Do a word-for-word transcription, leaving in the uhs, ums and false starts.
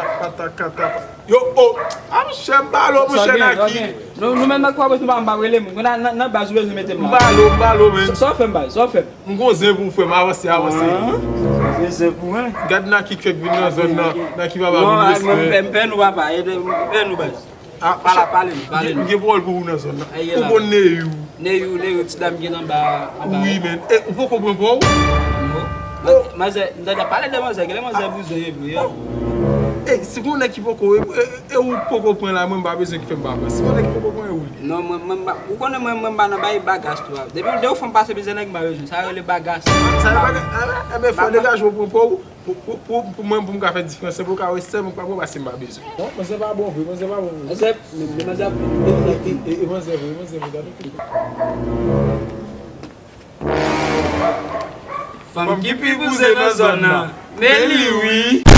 Patakata. Yo, o. A, monchè, m ba l o, monchè Naki. Nou, nou menm nan Kwabos, nou pa, m pa rele moun. Nan, nan, nan baz, ou bezwen mete m M la. ba l o, m ba l o, men. Sa w fè m, baz? Sa w fè m? M gon zen pou w, frè m, avanse, avanse. Zen pou mwen. Gad Naki k fèk vin nan zòn nan, Naki pa ba Non, moun a, mwen, respè. m pè nou, papa. Ede m, pè nou, baz. Ah, Pale, pale nou, pale gen- nou. Gen pawòl pou ou nan zòn nan. Aye Ou la. konn Neyou. Neyou, Neyou, ti dam ki nan ba, anba. Wi, men. E, ou poko pran pa w? Non. Manzè, m tande pale de manzè, gen lè manzè bouzen vre. E, si gon nèg ki poko, e, e, e ou poko pran la, mwen m pa bezwen ki fè m pa pran. Si gon nèg ki poko pran, e ou li. Non, mwen, mwen, m pa- ou konnen mwen, mwen m pa nan bay bagas tou. Depi de ou fè m pase plizyè nèg, m pa bezwen. Sa rele bagas. Sa e pa, e, e, e, men fò degaje w pran pa w. Pou, pou, pou, pou mwen, pou m ka fè diferans, pou w ka wè sèl mwen k pa bon, paske m pa bezwen. Non, manzè pa bon vre, manzè pa bon vre. Manzè, men, men manzè ap vin. E, e, e manzè vre, manzè vre, gade. Fanm ki pi bouzen nan zòn nan. Men li wi.